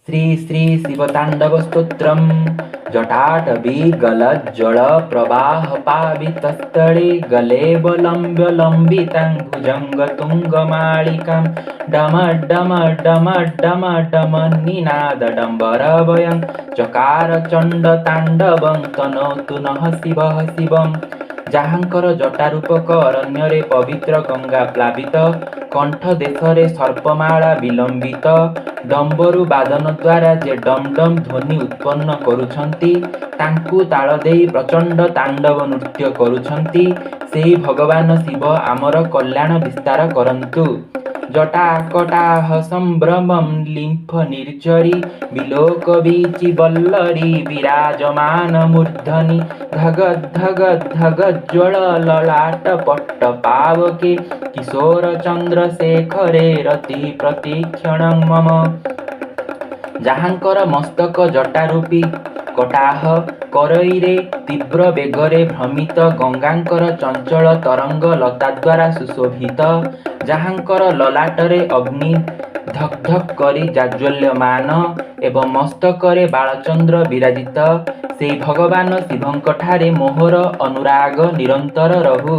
ଶ୍ରୀ ଶ୍ରୀ ଶିବତାଣ୍ଡବ ସ୍ତୋତ୍ରମ୍। ଜଟାଟବୀ ଗଲଜ୍ଜଳ ପ୍ରବାହ ପାବିତସ୍ଥଳେ ଗଲେବଲମ୍ବ୍ୟ ଲମ୍ବିତାଂ ଭୁଜଙ୍ଗ ତୁଙ୍ଗମାଳିକାಂ ଡମ ଡମ ଡମ ଡମ ଡମ ନିନାଦ ଡମ୍ବରବୟଂ ଚକାର ଚଣ୍ଡ ତାଣ୍ଡବଂ ତନୋତୁ ନଃ ଶିବଃ ଶିବମ୍। ଯାହାଙ୍କର ଜଟାରୂପକ ଅରଣ୍ୟରେ ପବିତ୍ର ଗଙ୍ଗା ପ୍ଲାବିତ, କଣ୍ଠ ଦେଶରେ ସର୍ପମାଳା ବିଲମ୍ବିତ, ଡମ୍ବରୁ ବାଦନ ଦ୍ୱାରା ଯେ ଡମ୍ ଡମ୍ ଧ୍ୱନି ଉତ୍ପନ୍ନ କରୁଛନ୍ତି, ତାଙ୍କୁ ତାଳ ଦେଇ ପ୍ରଚଣ୍ଡ ତାଣ୍ଡବ ନୃତ୍ୟ କରୁଛନ୍ତି, ସେହି ଭଗବାନ ଶିବ ଆମର କଲ୍ୟାଣ ବିସ୍ତାର କରନ୍ତୁ। ଜଟାକଟାହ ସମ୍ଭ୍ରମଂ ଲିମ୍ଫ ନିର୍ଝରି ବିଲୋକ ବୀଚି ବଲ୍ଲରୀ ବିରାଜମାନ ମୂର୍ଦ୍ଧନି ଧଗ ଧଗ ଧଗଜ୍ଜ୍ୱଳ ଲଲାଟ ପଟ୍ଟ ପାବକେ କିଶୋର ଚନ୍ଦ୍ରଶେଖରେ ରତି ପ୍ରତିକ୍ଷଣଂ ମମ। ଯାହାଙ୍କର ମସ୍ତକ ଜଟାରୂପୀ କଟାହ କରଇରେ ତୀବ୍ର ବେଗରେ ଭ୍ରମିତ ଗଙ୍ଗାଙ୍କର ଚଞ୍ଚଳ ତରଙ୍ଗ ଲତା ଦ୍ୱାରା ସୁଶୋଭିତ, ଯାହାଙ୍କର ଲଲାଟରେ ଅଗ୍ନି ଧକ୍ ଧକ୍ କରି ଜାଜ୍ୱଲ୍ୟମାନ ଏବଂ ମସ୍ତକରେ ବାଳଚନ୍ଦ୍ର ବିରାଜିତ, ସେହି ଭଗବାନ ଶିବଙ୍କଠାରେ ମୋହର ଅନୁରାଗ ନିରନ୍ତର ରହୁ।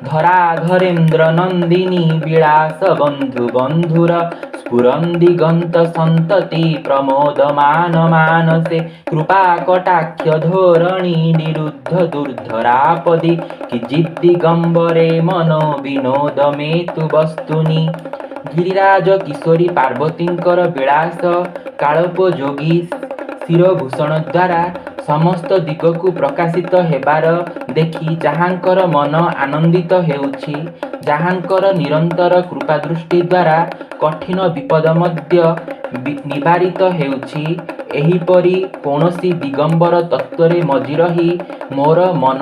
ଧରାଧରେନ୍ଦ୍ର ନନ୍ଦିନୀ ବିଳାସ ବନ୍ଧୁ ବନ୍ଧୁର ସ୍ଫୁରନ୍ ଦିଗନ୍ତ ସନ୍ତତି ପ୍ରମୋଦମାନ ମାନସେ କୃପା କଟାକ୍ଷ ଧୋରଣୀ ନିରୁଦ୍ଧ ଦୁର୍ଧରାପଦି କିଞ୍ଚିଦ୍ ଦିଗମ୍ବରେ ମନୋ ବିନୋଦ ମେତୁ ବସ୍ତୁନି। ଗିରିରାଜ କିଶୋରୀ ପାର୍ବତୀଙ୍କର ବିଳାସ କାଳୋପଯୋଗୀ ଶିରୋଭୂଷଣ ଦ୍ୱାରା ସମସ୍ତ ଦିଗକୁ ପ୍ରକାଶିତ ହେବାର ଦେଖି ଯାହାଙ୍କର ମନ ଆନନ୍ଦିତ ହେଉଛି, ଯାହାଙ୍କର ନିରନ୍ତର କୃପାଦୃଷ୍ଟି ଦ୍ୱାରା କଠିନ ବିପଦ ମଧ୍ୟ ନିବାରିତ ହେଉଛି, ଏହିପରି କୌଣସି ଦିଗମ୍ବର ତତ୍ତ୍ୱରେ ମଜି ରହି ମୋର ମନ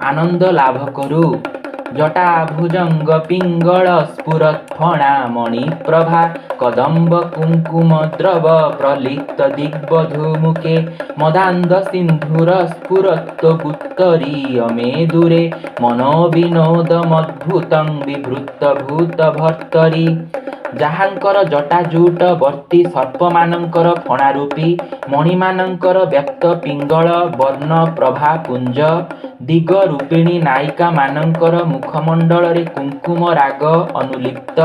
ଆନନ୍ଦ ଲାଭ କରୁ। ଜଟା ଭୁଜଙ୍ଗ ପିଙ୍ଗଳ ସ୍ଫୁରତ୍ ଫଣା ମଣିପ୍ରଭା କଦମ୍ବ କୁଙ୍କୁମ ଦ୍ରବ ପ୍ରଲିପ୍ତ ଦିଗ୍ବଧୂ ମୁଖେ ମଦାନ୍ଧ ସିନ୍ଧୁର ସ୍ଫୁରତ୍ୱଗୁତ୍ତରୀୟ ମେଦୁରେ ମନୋବିନୋଦମଦ୍ଭୁତଂ ବିଭୃତ ଭୂତ ଭର୍ତ୍ତରି। ଯାହାଙ୍କର ଜଟାଜୁଟ ବର୍ତ୍ତୀ ସର୍ପମାନଙ୍କର ଫଣାରୂପୀ ମଣିମାନଙ୍କର ବ୍ୟାପ୍ତ ପିଙ୍ଗଳ ବର୍ଣ୍ଣ ପ୍ରଭା ପୁଞ୍ଜ, ଦିଗ ରୂପିଣୀ ନାୟିକାମାନଙ୍କର ମୁଖମଣ୍ଡଳରେ କୁଙ୍କୁମ ରାଗ ଅନୁଲିପ୍ତ,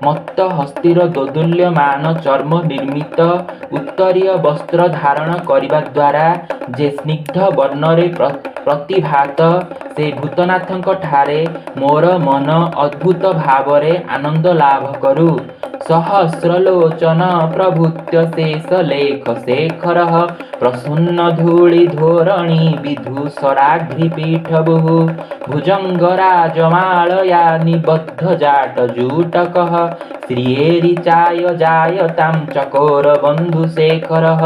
ମତ୍ତ ହସ୍ତୀର ଦୋଦୁଲ୍ୟମାନ ଚର୍ମ ନିର୍ମିତ ଉତ୍ତରୀୟ ବସ୍ତ୍ର ଧାରଣ କରିବା ଦ୍ୱାରା ଯେ ସ୍ନିଗ୍ଧ ବର୍ଣ୍ଣରେ ପ୍ରତିଭାତ, ସେହି ଭୂତନାଥଙ୍କ ଠାରେ ମୋର ମନ ଅଦ୍ଭୁତ ଭାବରେ ଆନନ୍ଦ ଲାଭ କରୁ। ସହସ୍ରଲୋଚନ ପ୍ରଭୂତ୍ୟ ଶେଷ ଲେଖ ଶେଖରଃ ପ୍ରସୂନ ଧୂଳି ଧୋରଣୀ ବିଧୂସରାଘ୍ରି ପୀଠଭୂଃ ଭୁଜଙ୍ଗରାଜମାଳୟା ନିବଦ୍ଧ ଜାଟ ଜୁଟକଃ ଶ୍ରିୟେରିଚାୟ ଜାୟତାଂ ଚକୋର ବନ୍ଧୁ ଶେଖରଃ।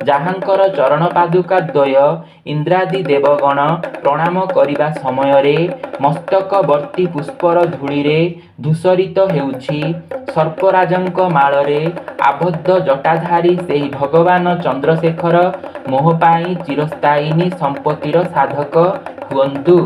ଯାହାଙ୍କର ଚରଣ ପାଦୁକା ଦ୍ୱୟ ଇନ୍ଦ୍ରାଦି ଦେବଗଣ ପ୍ରଣାମ କରିବା ସମୟରେ ମସ୍ତକବର୍ତ୍ତୀ ପୁଷ୍ପର ଧୂଳିରେ ଧୂସରିତ ହେଉଛି, ସର୍ପରାଜଙ୍କ ମାଳରେ ଆବଦ୍ଧ ଜଟାଧାରୀ ସେହି ଭଗବାନ ଚନ୍ଦ୍ରଶେଖର ମୋହ ପାଇଁ ଚିରସ୍ଥାୟିନୀ ସମ୍ପତ୍ତିର ସାଧକ ହୁଅନ୍ତୁ।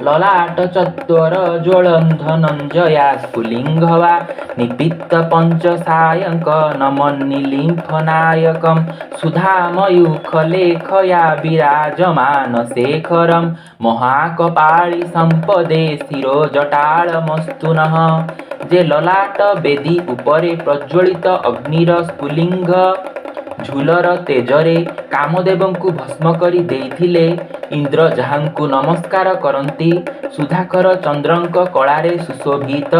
ଲଲାଟ ଚତ୍ୱର ଜ୍ୱଳନ୍ ଧନଞ୍ଜୟା ସ୍ଫୁଲିଙ୍ଗଭା ନିପୀତ ପଞ୍ଚଶାୟକ ନମନ୍ନିଲିମ୍ଫ ନାୟକମ୍ ସୁଧାମୟୂଖ ଲେଖୟା ବିରାଜମାନ ଶେଖରମ୍ ମହାକପାଳୀ ସମ୍ପଦେ ଶିରୋ ଜଟାଳମସ୍ତୁ ନଃ। ଯେ ଲଲାଟ ବେଦୀ ଉପରେ ପ୍ରଜ୍ୱଳିତ ଅଗ୍ନିର ସ୍ଫୁଲିଙ୍ଗ ଝୁଲର ତେଜରେ କାମଦେବଙ୍କୁ ଭସ୍ମ କରି ଦେଇଥିଲେ, ଇନ୍ଦ୍ର ଯାହାଙ୍କୁ ନମସ୍କାର କରନ୍ତି, ସୁଧାକର ଚନ୍ଦ୍ରଙ୍କ କଳାରେ ସୁଶୋଭିତ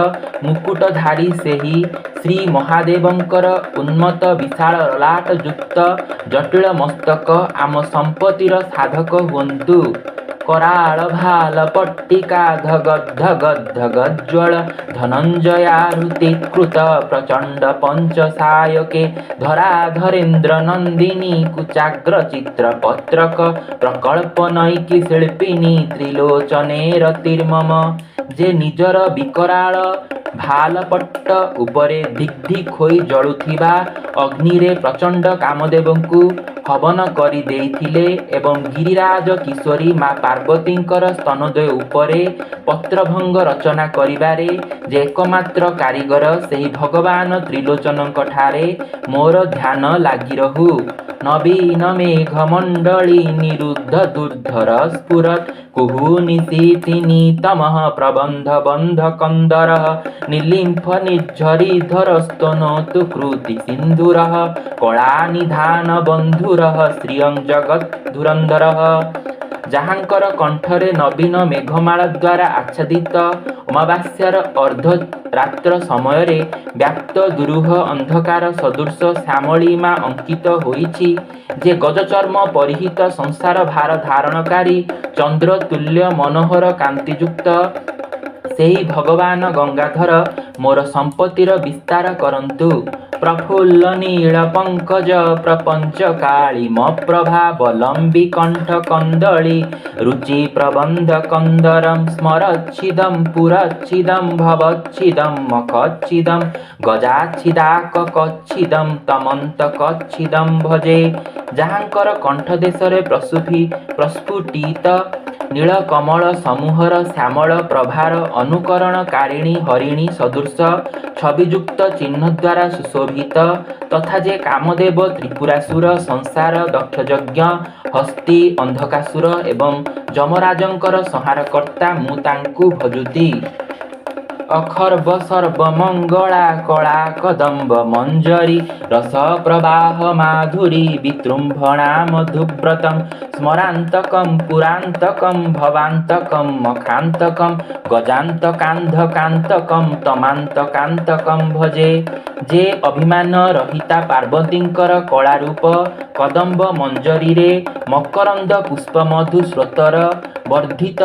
ମୁକୁଟଧାରୀ ସେହି ଶ୍ରୀ ମହାଦେବଙ୍କର ଉନ୍ମତ୍ତ ବିଶାଳ ଲଲାଟଯୁକ୍ତ ଜଟିଳ ମସ୍ତକ ଆମ ସମ୍ପତ୍ତିର ସାଧକ ହୁଅନ୍ତୁ। କରାଳ ଭାଲ ପଟ୍ଟିକା ଧଗଦ୍ଧଗଦ୍ଧଗଜ୍ଜ୍ୱଳ ଧନଞ୍ଜୟାହୃତିକୃତ ପ୍ରଚଣ୍ଡ ପଞ୍ଚଶାୟକେ ଧରାଧରେନ୍ଦ୍ର ନନ୍ଦିନୀ କୁଚାଗ୍ର ଚିତ୍ର ପତ୍ରକ ପ୍ରକଳ୍ପନୈକି ଶିଳ୍ପିନୀ ତ୍ରିଲୋଚନେ ରତିର୍ମମ। ଯେ ନିଜର ବିକରାଳ ଭାଲପଟ୍ଟ ଉପରେ ଧିକ୍ ଧିକ୍ ହୋଇ ଜଳୁଥିବା ଅଗ୍ନିରେ ପ୍ରଚଣ୍ଡ କାମଦେବଙ୍କୁ ହବନ କରି ଦେଇଥିଲେ ଏବଂ ଗିରିରାଜ କିଶୋରୀ ମା ପାର୍ବତୀଙ୍କର ପାର୍ବତୀଙ୍କର ସ୍ତନଦ୍ୱୟ ଉପରେ ପତ୍ରଭଙ୍ଗ ରଚନା କରିବାରେ ଯେ ଏକମାତ୍ର କାରିଗର, ସେହି ଭଗବାନ ତ୍ରିଲୋଚନଙ୍କଠାରେ ମୋର ଧ୍ୟାନ ଲାଗିରହୁ। ନବୀନ ମେଘମଣ୍ଡଳୀ ନିରୁଦ୍ଧ ଦୁର୍ଧର ସ୍ଫୁରତ୍ କୁହୁ ନିଶୀଥିନୀ ତମଃ ପ୍ରବନ୍ଧ ବନ୍ଧ କନ୍ଦରଃ ନିର୍ଲିମ୍ଫ ନିର୍ଝରିଧରସ୍ତନୋତୁ କୃତି ସିନ୍ଧୁରଃ କଳାନିଧାନ ବନ୍ଧୁରଃ ଶ୍ରିୟଂ ଜଗତ୍ ଧୁରନ୍ଧରଃ। ଯାହାଙ୍କର କଣ୍ଠରେ ନବୀନ ମେଘମାଳା ଦ୍ୱାରା ଆଚ୍ଛାଦିତ ଅମାବାସ୍ୟାର ଅର୍ଦ୍ଧରାତ୍ର ସମୟରେ ବ୍ୟାପ୍ତ ଦୁରୂହ ଅନ୍ଧକାର ସଦୃଶ ଶ୍ୟାମଳିମା ଅଙ୍କିତ ହୋଇଛି, ଯେ ଗଜଚର୍ମ ପରିହିତ ସଂସାର ଭାର ଧାରଣକାରୀ ଚନ୍ଦ୍ରତୁଲ୍ୟ ମନୋହର କାନ୍ତିଯୁକ୍ତ, ସେହି ଭଗବାନ ଗଙ୍ଗାଧର ମୋର ସମ୍ପତ୍ତିର ବିସ୍ତାର କରନ୍ତୁ। ପ୍ରଫୁଲ୍ଲ ନୀଳ ପଙ୍କଜ ପ୍ରପଞ୍ଚ କାଳିମ ପ୍ରଭାବଲମ୍ବି କଣ୍ଠ କନ୍ଦଳୀ ରୁଚି ପ୍ରବନ୍ଧ କନ୍ଦରಂ ସ୍ମରଚ୍ଛିଦಂ ପୁରଚ୍ଛିଦಂ ଭବଚ୍ଛିଦಂ ମଖଚ୍ଛିଦಂ ଗଜାଚ୍ଛିଦାକକଚ୍ଛିଦಂ ତମନ୍ତକଚ୍ଛିଦಂ ଭଜେ। ଯାହାଙ୍କର କଣ୍ଠଦେଶରେ ପ୍ରସ୍ଫୁଟିତ ନୀଳକମଳ ସମୂହର ଶ୍ୟାମଳ ପ୍ରଭାର ଅନୁକରଣକାରିଣୀ ହରିଣୀ ସଦୃଶ ଛବିଯୁକ୍ତ ଚିହ୍ନଦ୍ୱାରା ସୁଶୋଭିତ ତଥା ଯେ କାମଦେବ, ତ୍ରିପୁରାସୁର, ସଂସାର, ଦକ୍ଷଯଜ୍ଞ, ହସ୍ତୀ, ଅନ୍ଧକାସୁର ଏବଂ ଯମରାଜଙ୍କର ସଂହାରକର୍ତ୍ତା, ମୁଁ ତାଙ୍କୁ ଭଜୁତି। ଅଖର୍ବ ସର୍ବମଙ୍ଗଳା କଳା କଦମ୍ବ ମଞ୍ଜରୀ ରସ ପ୍ରବାହ ମାଧୁରୀ ବିଜୃମ୍ଭଣା ମଧୁବ୍ରତಂ ସ୍ମରାନ୍ତକಂ ପୁରାନ୍ତକಂ ଭବାନ୍ତକಂ ମଖାନ୍ତକಂ ଗଜାନ୍ତକାନ୍ଧକାନ୍ତକಂ ତମାନ୍ତକାନ୍ତକଂ ଭଜେ। ଯେ ଅଭିମାନ ରହିତା ପାର୍ବତୀଙ୍କର କଳାରୂପ କଦମ୍ବ ମଞ୍ଜରୀରେ ମକରନ୍ଦ ପୁଷ୍ପମଧୁ ସ୍ରୋତର ବର୍ଦ୍ଧିତ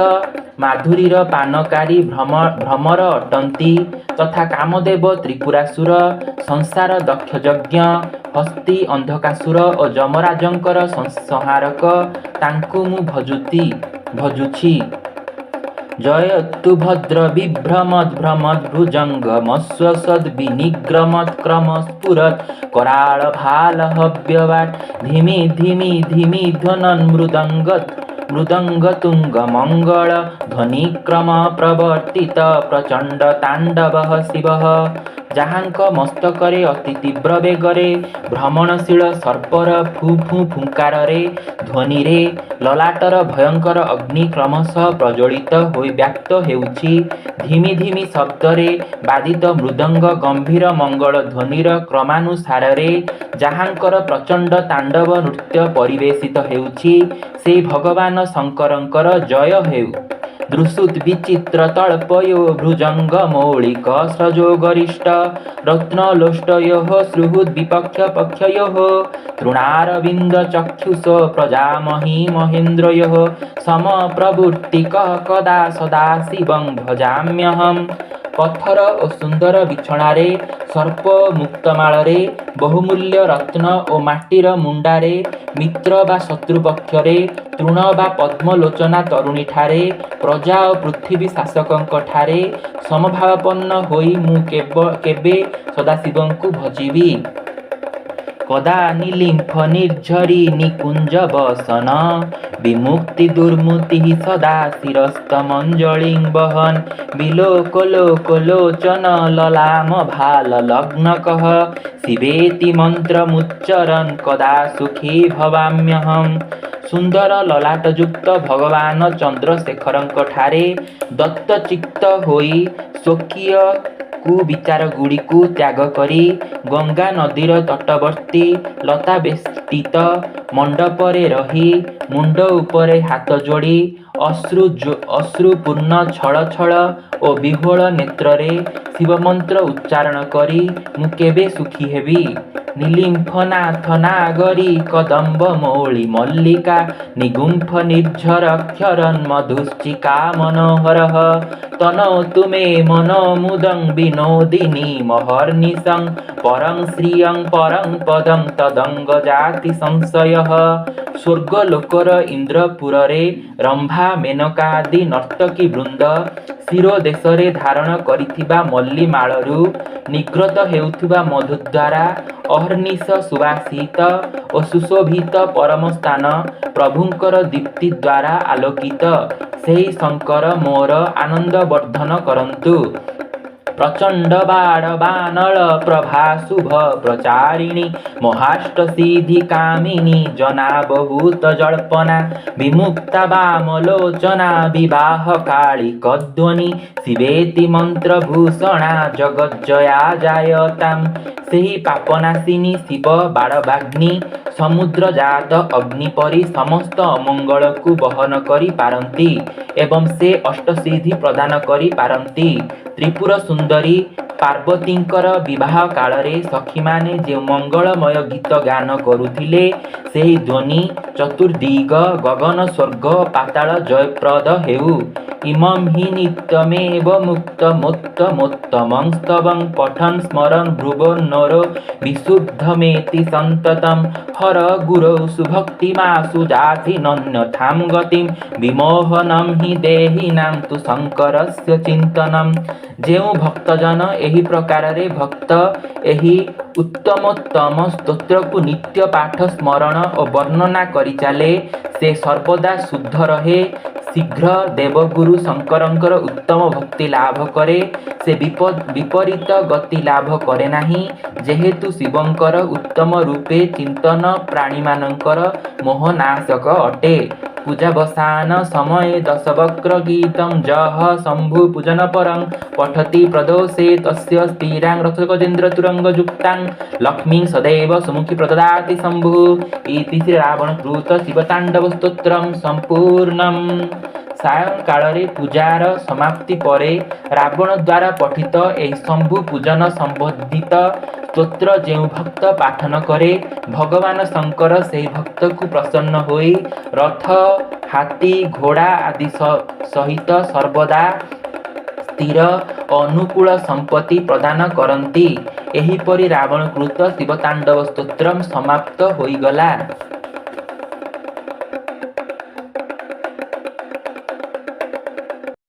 ମାଧୁରୀର ପାନକାରୀ ଭ୍ରମର ଅଟନ୍ତି ତଥା କାମଦେବ, ତ୍ରିପୁରାସୁର, ସଂସାର, ଦକ୍ଷଯଜ୍ଞ, ହସ୍ତୀ, ଅନ୍ଧକାସୁର ଓ ଯମରାଜଙ୍କର ସଂହାରକ, ତାଙ୍କୁ ମୁଁ ଭଜୁଛି। ଜୟତୁ ଭଦ୍ର ବିଭ୍ରମଦ୍ ଭ୍ରମଦ୍ ଭୁଜଙ୍ଗମଶ୍ଵସଦ୍ ବିନିଗ୍ରମଦ୍ କ୍ରମ ସ୍ଫୁରତ୍ କରାଳ ଭାଲ ହବ୍ୟବାଟ୍ ଧିମି ଧିମି ଧିମି ଧ୍ୱନନ୍ ମୃଦଙ୍ଗ ମୃଦଙ୍ଗ ତୁଙ୍ଗ ମଙ୍ଗଳ ଧ୍ୱନିକ୍ରମ ପ୍ରବର୍ତ୍ତିତ ପ୍ରଚଣ୍ଡ ତାଣ୍ଡବଃ ଶିବଃ। ଯାହାଙ୍କ ମସ୍ତକରେ ଅତି ତୀବ୍ର ବେଗରେ ଭ୍ରମଣଶୀଳ ସର୍ପର ଫୁଁ ଫୁଁ ଫୁଙ୍କାରରେ ଧ୍ୱନିରେ ଲଲାଟର ଭୟଙ୍କର ଅଗ୍ନି କ୍ରମଶଃ ପ୍ରଜ୍ୱଳିତ ହୋଇ ବ୍ୟାପ୍ତ ହେଉଛି, ଧିମି ଧିମି ଶବ୍ଦରେ ବାଦିତ ମୃଦଙ୍ଗ ଗମ୍ଭୀର ମଙ୍ଗଳ ଧ୍ୱନିର କ୍ରମାନୁସାରରେ ଯାହାଙ୍କର ପ୍ରଚଣ୍ଡ ତାଣ୍ଡବ ନୃତ୍ୟ ପରିବେଶିତ ହେଉଛି, ସେହି ଭଗବାନ ଶଙ୍କରଙ୍କର ଜୟ ହେଉ। ଦୃଶୁଦ୍ ବିଚିତ୍ର ତଳ୍ପୟୋ ଭୃଜଙ୍ଗ ମୌଳିକ ସ୍ରଜୋ ଗରିଷ୍ଠ ରତ୍ନଲୋଷ୍ଟୟୋଃ ସୁହୃଦ୍ ବିପକ୍ଷ ପକ୍ଷୟୋଃ ତୃଣାରବିନ୍ଦ ଚକ୍ଷୁଷୋ ପ୍ରଜାମହୀ ମହେନ୍ଦ୍ରୟୋଃ ସମପ୍ରବୃତ୍ତିକଃ କଦା ସଦାଶିବଂ ଭଜାମ୍ୟହम्। ପଥର ଓ ସୁନ୍ଦର ବିଛଣାରେ, ସର୍ପ ଓ ମୁକ୍ତାମାଳରେ, ବହୁମୂଲ୍ୟ ରତ୍ନ ଓ ମାଟିର ମୁଣ୍ଡାରେ, ମିତ୍ର ବା ଶତ୍ରୁପକ୍ଷରେ, ତୃଣ ବା ପଦ୍ମଲୋଚନା ତରୁଣୀଠାରେ, ପ୍ରଜା ଓ ପୃଥିବୀ ଶାସକଙ୍କଠାରେ ସମଭାବାପନ୍ନ ହୋଇ ମୁଁ କେବେ ସଦାଶିବଙ୍କୁ ଭଜିବି? କଦା ନିର୍ଲିମ୍ଫ ନିର୍ଝରୀ ନିକୁଞ୍ଜ ବସନ ବିମୁକ୍ତି ଦୁର୍ମୂର୍ତ୍ତିଃ ସଦା ଶିରସ୍ଥମଞ୍ଜଳିଂ ବହନ୍ ବିଲୋକଲୋକଲୋଚନ ଲଲାମ ଭାଲ ଲଗ୍ନକଃ ଶିବେତି ମନ୍ତ୍ରମୁଚ୍ଚରନ୍ କଦା ସୁଖୀ ଭବାମ୍ୟହम्। ସୁନ୍ଦର ଲଲାଟଯୁକ୍ତ ଭଗବାନ ଚନ୍ଦ୍ରଶେଖରଙ୍କଠାରେ ଦତ୍ତଚିତ୍ତ ହୋଇ ସ୍ୱକୀୟ କୁବିଚାରଗୁଡ଼ିକୁ ତ୍ୟାଗ କରି ଗଙ୍ଗା ନଦୀର ତଟବର୍ତ୍ତୀ ଲତାବେଷ୍ଟିତ ମଣ୍ଡପରେ ରହି ମୁଣ୍ଡ ଉପରେ ହାତ ଯୋଡ଼ି ଅଶ୍ରୁପୂର୍ଣ୍ଣ ଛଳ ଛଳ ଓ ବିହ୍ୱଳ ନେତ୍ରରେ ଶିବମନ୍ତ୍ର ଉଚ୍ଚାରଣ କରି ମୁଁ କେବେ ସୁଖୀ ହେବି? ନିର୍ଲିମ୍ଫନାଥ ନାଗରୀ କଦମ୍ବ ମୌଳି ମଲ୍ଲିକା ନିଗୁମ୍ଫ ନିର୍ଝର କ୍ଷରନ୍ ମଧୁଶ୍ଚିକା ମନୋହରଃ ତନୋତୁ ମେ ମନୋମୁଦଂ ବିନୋଦିନୀ ମହର୍ନିଶଂ ପରଂ ଶ୍ରିୟଂ ପରଂ ପଦଂ ତଦଙ୍ଗ ଜାତି ସଂଶୟଃ। ଶଙ୍କରଃ। ସ୍ୱର୍ଗଲୋକର ଇନ୍ଦ୍ରପୁରରେ ରମ୍ଭା, ମେନକା ଆଦି ନର୍ତ୍ତକୀ ବୃନ୍ଦ ଶିରୋଦେଶରେ ଧାରଣ କରିଥିବା ମଲ୍ଲୀମାଳରୁ ନିର୍ଗତ ହେଉଥିବା ମଧୁଦ୍ୱାରା ଅହର୍ନିଶ ସୁବାସିତ ଓ ସୁଶୋଭିତ ପରମ ସ୍ଥାନ ପ୍ରଭୁଙ୍କର ଦୀପ୍ତିଦ୍ୱାରା ଆଲୋକିତ ସେହି ଶଙ୍କର ମୋର ଆନନ୍ଦ ବର୍ଦ୍ଧନ କରନ୍ତୁ। ପ୍ରଚଣ୍ଡ ବାଡ଼ବାନଳ ପ୍ରଭା ଶୁଭ ପ୍ରଚାରିଣୀ ମହାଷ୍ଟ ସିଦ୍ଧି କାମିନୀ ଜନା ବହୁତ ଜଳ୍ପନା ବିମୁକ୍ତା ବାମଲୋଚନା ବିବାହ କାଳିକ ଧ୍ୱନି ଶିବେତି ମନ୍ତ୍ର ଭୂଷଣା ଜଗଜ୍ଜୟା ଜାୟତାମ୍। ସେହି ପାପନାଶିନୀ ଶିବ ବାଡ଼ବାଗ୍ନି ସମୁଦ୍ରଜାତ ଅଗ୍ନି ପରି ସମସ୍ତ ଅମଙ୍ଗଳକୁ ବହନ କରି ପାରନ୍ତି ଏବଂ ସେ ଅଷ୍ଟସିଦ୍ଧି ପ୍ରଦାନ କରି ପାରନ୍ତି। ତ୍ରିପୁର ସୁନ୍ଦରୀ ପାର୍ବତୀଙ୍କର ବିବାହ କାଳରେ ସଖୀମାନେ ଯେଉଁ ମଙ୍ଗଳମୟ ଗୀତ ଗାନ କରୁଥିଲେ, ସେହି ଧ୍ୱନି ଚତୁର୍ଦ୍ଦିଗ, ଗଗନ, ସ୍ୱର୍ଗ ଓ ପାତାଳ ଜୟପ୍ରଦ ହେଉ। ଇମଂ ହି ନିତ୍ୟମେବ ମୁକ୍ତମୁତ୍ତମୋତ୍ତମଂ ସ୍ତବଂ ପଠନ୍ ସ୍ମରନ୍ ଭ୍ରୁବୋର୍ନରୋ ବିଶୁଦ୍ଧମେତି ସନ୍ତତମ୍। ହର ଗୁରୌ ସୁଭକ୍ତିମାଶୁ ଯାତି ନନ୍ୟଥାಂ ଗତିଂ ବିମୋହନଂ ହି ଦେହିନାଂ ତୁ ଶଙ୍କରସ୍ୟ ଚିନ୍ତନମ୍। ଯେଉଁ ଭକ୍ତଜନ ଏହି ପ୍ରକାରରେ ଭକ୍ତ ଏହି ଉତ୍ତମୋତ୍ତମ ସ୍ତୋତ୍ରକୁ ନିତ୍ୟ ପାଠ, ସ୍ମରଣ ଓ ବର୍ଣ୍ଣନା କରିଚାଲେ, ସେ ସର୍ବଦା ଶୁଦ୍ଧ ରହେ, ଶୀଘ୍ର ଦେବଗୁରୁ ଶଙ୍କରଙ୍କର ଉତ୍ତମ ଭକ୍ତି ଲାଭ କରେ। ସେ ବିପରୀତ ଗତି ଲାଭ କରେ ନାହିଁ, ଯେହେତୁ ଶିବଙ୍କର ଉତ୍ତମ ରୂପେ ଚିନ୍ତନ ପ୍ରାଣୀମାନଙ୍କର ମୋହନାଶକ ଅଟେ। ପୂଜାବସାନ ସମୟେ ଦଶବକ୍ର ଗୀତଂ ଯଃ ଶମ୍ଭୁ ପୂଜନ ପରଂ ପଠତି ପ୍ରଦୋଷେ ତସ୍ୟ ସ୍ଥିରାଂ ରଥଗଜେନ୍ଦ୍ର ତୁରଙ୍ଗ ଯୁକ୍ତାଂ ଲକ୍ଷ୍ମୀଂ ସଦୈବ ସୁମୁଖୀ ପ୍ରଦଦାତି ଶମ୍ଭୁଃ। ଇତି ଶ୍ରୀ ରାବଣକୃତ ଶିବତାଣ୍ଡବ ସ୍ତୋତ୍ରಂ ସମ୍ପୂର୍ଣ୍ଣମ୍। ସାୟଂକାଳରେ ପୂଜାର ସମାପ୍ତି ପରେ ରାବଣ ଦ୍ୱାରା ପଠିତ ଏହି ଶମ୍ଭୁ ପୂଜନ ସମ୍ବନ୍ଧିତ ସ୍ତୋତ୍ର ଯେଉଁ ଭକ୍ତ ପାଠନ କରେ, ଭଗବାନ ଶଙ୍କର ସେହି ଭକ୍ତକୁ ପ୍ରସନ୍ନ ହୋଇ ରଥ, ହାତୀ, ଘୋଡ଼ା ଆଦି ସହିତ ସର୍ବଦା ସ୍ଥିର ଓ ଅନୁକୂଳ ସମ୍ପତ୍ତି ପ୍ରଦାନ କରନ୍ତି। ଏହିପରି ରାବଣକୃତ ଶିବତାଣ୍ଡବ ସ୍ତୋତ୍ରମ୍ ସମାପ୍ତ ହୋଇଗଲା।